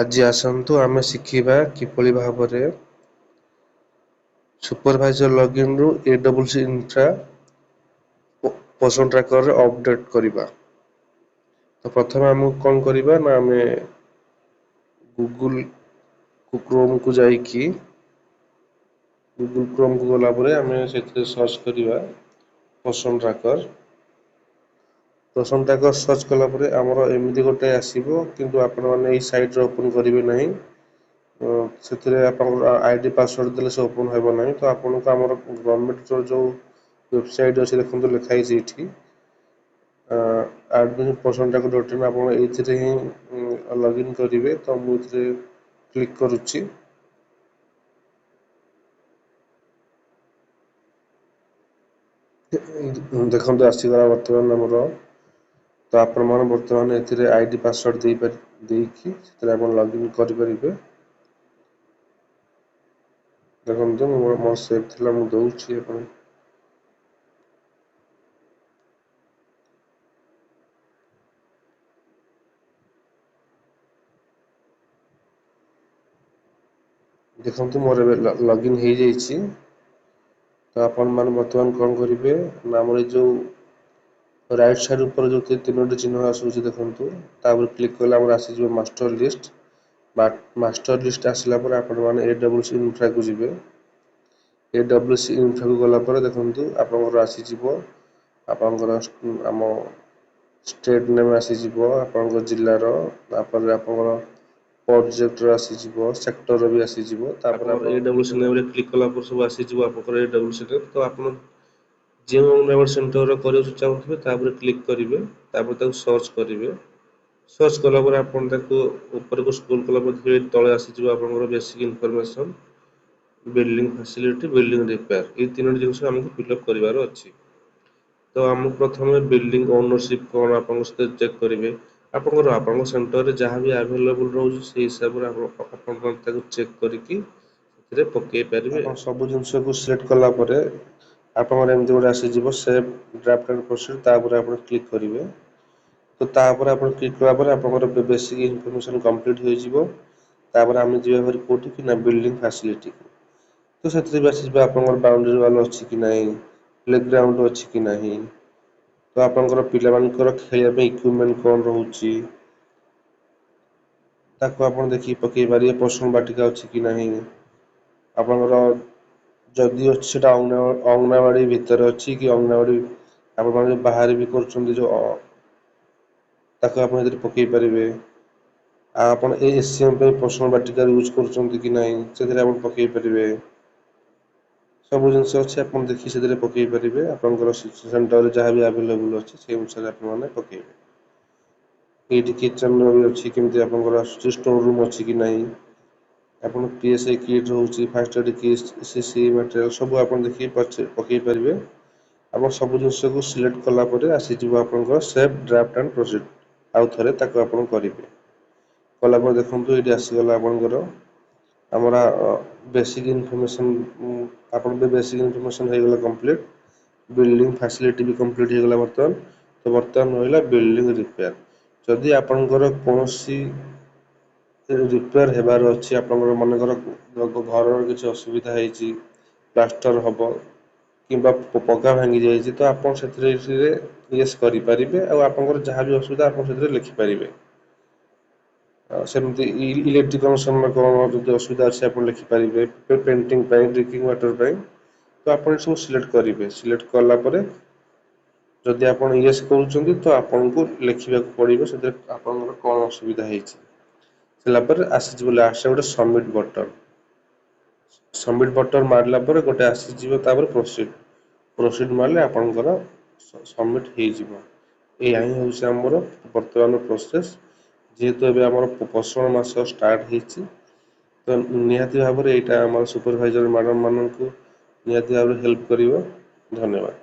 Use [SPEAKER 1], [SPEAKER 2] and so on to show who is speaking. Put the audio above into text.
[SPEAKER 1] ଆଜି ଆସନ୍ତୁ ଆମେ ଶିଖିବା କିଭଳି ଭାବରେ ସୁପରଭାଇଜର ଲଗ୍ଇନ୍ରୁ ଏ ଡବଲ୍ ସି ଇନଫ୍ରା ପୋଷଣ ଟ୍ରାକରରେ ଅପଡ଼େଟ୍ କରିବା। ତ ପ୍ରଥମେ ଆମକୁ କ'ଣ କରିବା ନା, ଆମେ ଗୁଗୁଲ କ୍ରୋମକୁ ଯାଇକି, ଗୁଗୁଲ କ୍ରୋମକୁ ଗଲା ପରେ ଆମେ ସେଥିରେ ସର୍ଚ୍ଚ କରିବା ପୋଷଣ ଟ୍ରାକର। ପୋଷଣ ଟ୍ରାକର ସର୍ଚ୍ଚ କଲା ପରେ ଆମର ଏମିତି ଗୋଟେ ଆସିବ, କିନ୍ତୁ ଆପଣମାନେ ଏଇ ସାଇଟ୍ରେ ଓପନ୍ କରିବେ ନାହିଁ। ସେଥିରେ ଆପଣଙ୍କର I D password ଦେଲେ ସେ ଓପନ୍ ହେବ ନାହିଁ। ତ ଆପଣଙ୍କୁ ଆମର ଗଭର୍ଣ୍ଣମେଣ୍ଟର ଯେଉଁ ୱେବସାଇଟ୍ ଅଛି, ଦେଖନ୍ତୁ ଲେଖା ହେଇଛି ଏଇଠି ଆଡ଼ମିନ୍ ପୋଷଣ ଟ୍ରାକର ଡଟ୍ ଇନ୍, ଆପଣ ଏଇଥିରେ ହିଁ ଲଗ୍ଇନ୍ କରିବେ। ତ ମୁଁ ଏଥିରେ କ୍ଲିକ୍ କରୁଛି। ଦେଖନ୍ତୁ, ଆସିଗଲା ବର୍ତ୍ତମାନ ଆମର। ତ ଆପଣମାନେ ବର୍ତ୍ତମାନ ଏଥିରେ I D password ଦେଇକି ସେଥିରେ ଆପଣ ଲଗ୍ଇନ୍ କରିପାରିବେ। ଦେଖନ୍ତୁ, ମୋର ସେଭ୍ ଥିଲା, ମୁଁ ଦେଉଛି ଆପଣ। ଦେଖନ୍ତୁ, ମୋର ଏବେ ଲଗ୍ଇନ୍ ହେଇଯାଇଛି। ତ ଆପଣମାନେ ବର୍ତ୍ତମାନ କ'ଣ କରିବେ ନା, ଆମର ଏଇ ଯେଉଁ ରାଇଟ୍ ସାଇଡ଼୍ ଉପରେ ଯେଉଁ ତିନୋଟି ଚିହ୍ନ ଆସୁଛି ଦେଖନ୍ତୁ, ତାପରେ କ୍ଲିକ୍ କଲେ ଆମର ଆସିଯିବ ମାଷ୍ଟର ଲିଷ୍ଟ। ମାଷ୍ଟର ଲିଷ୍ଟ ଆସିଲା ପରେ ଆପଣମାନେ ଏ ଡବ୍ଲ୍ୟୁ ସି ଇନଫ୍ରାକୁ ଯିବେ। ଏ ଡବ୍ଲ୍ୟୁ ସି ଇନଫ୍ରାକୁ ଗଲା ପରେ ଦେଖନ୍ତୁ, ଆପଣଙ୍କର ଆସିଯିବ ଆପଣଙ୍କର ଆମ ଷ୍ଟେଟ୍ ନେମ୍ ଆସିଯିବ ଆପଣଙ୍କ ଜିଲ୍ଲାର, ତାପରେ ଆପଣଙ୍କର ପ୍ରୋଜେକ୍ଟର ଆସିଯିବ, ସେକ୍ଟରର ବି ଆସିଯିବ। ତାପରେ ଆପଣ ଏ ଡବ୍ଲ୍ୟୁ ସି ନେମ୍ରେ କ୍ଲିକ୍ କଲା ପରେ ସବୁ ଆସିଯିବ ଆପଣଙ୍କର ଏ ଡବ୍ଲ୍ୟୁ ସି ନେମ୍। ତ ଆପଣ ଯେଉଁ ଅଙ୍ଗନବାଡ଼ି ସେଣ୍ଟରରେ କରିବାକୁ ଚାହୁଁଥିବେ, ତାପରେ କ୍ଲିକ୍ କରିବେ, ତାପରେ ତାକୁ ସର୍ଚ୍ଚ କରିବେ। ସର୍ଚ୍ଚ କଲା ପରେ ଆପଣ ତାକୁ ଉପରକୁ ସ୍କ୍ରୋଲ୍ କଲା ପରେ ଦେଖିବେ ତଳେ ଆସିଯିବ ଆପଣଙ୍କର basic information, building facility, building repair. ଏଇ ତିନୋଟି ଜିନିଷ ଆମକୁ ଫିଲ୍ଅପ୍ କରିବାର ଅଛି। ତ ଆମକୁ ପ୍ରଥମେ ବିଲ୍ଡିଂ ଓନରସିପ୍ କ'ଣ ଆପଣଙ୍କ ସହିତ ଚେକ୍ କରିବେ। ଆପଣଙ୍କ ସେଣ୍ଟରରେ ଯାହା ବି ଆଭେଲେବୁଲ୍ ରହୁଛି, ସେଇ ହିସାବରେ ଆପଣ ତାକୁ ଚେକ୍ କରିକି ସେଥିରେ ପକେଇ ପାରିବେ। ଆପଣ ସବୁ ଜିନିଷକୁ ସିଲେକ୍ଟ କଲା ପରେ ଆପଣଙ୍କର ଏମିତି ଗୋଟେ ଆସିଯିବ ସେଭ୍ ଡ୍ରାଫ୍ଟ ଆଣ୍ଡ ପ୍ରୋସିଡ୍। ତାପରେ ଆପଣ କ୍ଲିକ୍ କରିବେ। ତ ତାପରେ ଆପଣ କ୍ଲିକ୍ କଲା ପରେ ଆପଣଙ୍କର ବେସିକ୍ ଇନଫର୍ମେସନ୍ କମ୍ପ୍ଲିଟ୍ ହୋଇଯିବ। ତାପରେ ଆମେ ଯିବା ଭାରି କେଉଁଠି କି ନା ବିଲ୍ଡିଂ ଫ୍ୟାସିଲିଟିକୁ। ତ ସେଥିରେ ବି ଆସିଯିବ ଆପଣଙ୍କର ବାଉଣ୍ଡ୍ରି ୱାଲ୍ ଅଛି କି ନାହିଁ, ପ୍ଲେ ଗ୍ରାଉଣ୍ଡ ଅଛି କି ନାହିଁ, ତ ଆପଣଙ୍କର ପିଲାମାନଙ୍କର ଖେଳିବା ପାଇଁ ଇକ୍ୱିପମେଣ୍ଟ କ'ଣ ରହୁଛି, ତାକୁ ଆପଣ ଦେଖିକି ପକେଇ ପାରିବେ। ପୋଷଣ ବାଟିକା ଅଛି କି ନାହିଁ ଆପଣଙ୍କର, ଯଦି ଅଛି ସେଟା ଅଙ୍ଗନବାଡ଼ି ଭିତରେ ଅଛି କି ଅଙ୍ଗନବାଡ଼ି ଆପଣମାନେ ଯେଉଁ ବାହାରେ ବି କରୁଛନ୍ତି ଯେଉଁ, ତାକୁ ଆପଣ ଏଥିରେ ପକେଇ ପାରିବେ। ଆଉ ଆପଣ ଏ ଏସ୍ ସି ଏମ୍ ପାଇଁ ପୋଷଣ ବାଟିକା ୟୁଜ୍ କରୁଛନ୍ତି କି ନାହିଁ, ସେଥିରେ ଆପଣ ପକେଇ ପାରିବେ। ସବୁ ଜିନିଷ ଅଛି, ଆପଣ ଦେଖି ସେଥିରେ ପକେଇ ପାରିବେ। ଆପଣଙ୍କର ସେଣ୍ଟରରେ ଯାହା ବି ଆଭେଲେବୁଲ୍ ଅଛି, ସେଇ ଅନୁସାରେ ଆପଣମାନେ ପକେଇବେ। ଏଇଠି କିଚେନ୍ର ବି ଅଛି, କେମିତି ଆପଣଙ୍କର ଆସୁଛି, ଷ୍ଟୋର୍ ରୁମ୍ ଅଛି କି ନାହିଁ, ଆପଣ ପି ଏସ୍ I kit ରହୁଛି, first aid kit, C C material ସବୁ ଆପଣ ଦେଖିକି ପକେଇ ପାରିବେ। ଆପଣ ସବୁ ଜିନିଷକୁ ସିଲେକ୍ଟ କଲା ପରେ ଆସିଯିବ ଆପଣଙ୍କର ସେଭ୍ ଡ୍ରାଫ୍ଟ ଆଣ୍ଡ ପ୍ରୋସିଡ୍। ଆଉ ଥରେ ତାକୁ ଆପଣ କରିବେ। କଲା ପରେ ଦେଖନ୍ତୁ, ଏଇଠି ଆସିଗଲା ଆପଣଙ୍କର ଆମର ବେସିକ୍ ଇନଫର୍ମେସନ୍। ଆପଣଙ୍କ ବେସିକ୍ ଇନଫର୍ମେସନ୍ ହେଇଗଲା କମ୍ପ୍ଲିଟ୍, ବିଲ୍ଡିଂ ଫ୍ୟାସିଲିଟି ବି କମ୍ପ୍ଲିଟ୍ ହେଇଗଲା ବର୍ତ୍ତମାନ। ତ ବର୍ତ୍ତମାନ ରହିଲା ବିଲ୍ଡିଂ ରିପେୟାର। ଯଦି ଆପଣଙ୍କର କୌଣସି ରିପେୟାର ହେବାର ଅଛି, ଆପଣଙ୍କର ମନେକର ଘରର କିଛି ଅସୁବିଧା ହେଇଛି, ପ୍ଲାଷ୍ଟର ହେବ କିମ୍ବା ପକା ଭାଙ୍ଗି ଯାଇଛି, ତ ଆପଣ ସେଥିରେ ୟେସ୍ କରିପାରିବେ ଆଉ ଆପଣଙ୍କର ଯାହା ବି ଅସୁବିଧା ଆପଣ ସେଥିରେ ଲେଖିପାରିବେ। ଆଉ ସେମିତି ଇଲେକ୍ଟ୍ରିକ୍ କନେକ୍ସନ୍ର କ'ଣ ଯଦି ଅସୁବିଧା ଅଛି, ଆପଣ ଲେଖିପାରିବେ, ପେଣ୍ଟିଂ ପାଇଁ, ଡ୍ରିଙ୍କିଂ ୱାଟର୍ ପାଇଁ। ତ ଆପଣ ସବୁ ସିଲେକ୍ଟ କରିବେ। ସିଲେକ୍ଟ କଲା ପରେ ଯଦି ଆପଣ ୟେସ୍ କରୁଛନ୍ତି, ତ ଆପଣଙ୍କୁ ଲେଖିବାକୁ ପଡ଼ିବ ସେଥିରେ ଆପଣଙ୍କର କ'ଣ ଅସୁବିଧା ହେଇଛି। ହେଲା ପରେ ଆସିଯିବ ଲାଷ୍ଟରେ ଗୋଟେ ସବମିଟ୍ ବଟନ୍। ସବମିଟ୍ ବଟନ୍ ମାରିଲା ପରେ ଗୋଟେ ଆସିଯିବ ତାପରେ ପ୍ରୋସିଡ୍। ପ୍ରୋସିଡ୍ ମାରିଲେ ଆପଣଙ୍କର ସବମିଟ୍ ହେଇଯିବ। ଏଇଆ ହିଁ ହେଉଛି ଆମର ବର୍ତ୍ତମାନ ପ୍ରୋସେସ୍। ଯେହେତୁ ଏବେ ଆମର ପୋଷଣ ମାସ ଷ୍ଟାର୍ଟ ହେଇଛି, ତ ନିହାତି ଭାବରେ ଏଇଟା ଆମର ସୁପରଭାଇଜର ମ୍ୟାଡ଼ାମ୍ ମାନଙ୍କୁ ନିହାତି ଭାବରେ ହେଲ୍ପ କରିବ। ଧନ୍ୟବାଦ।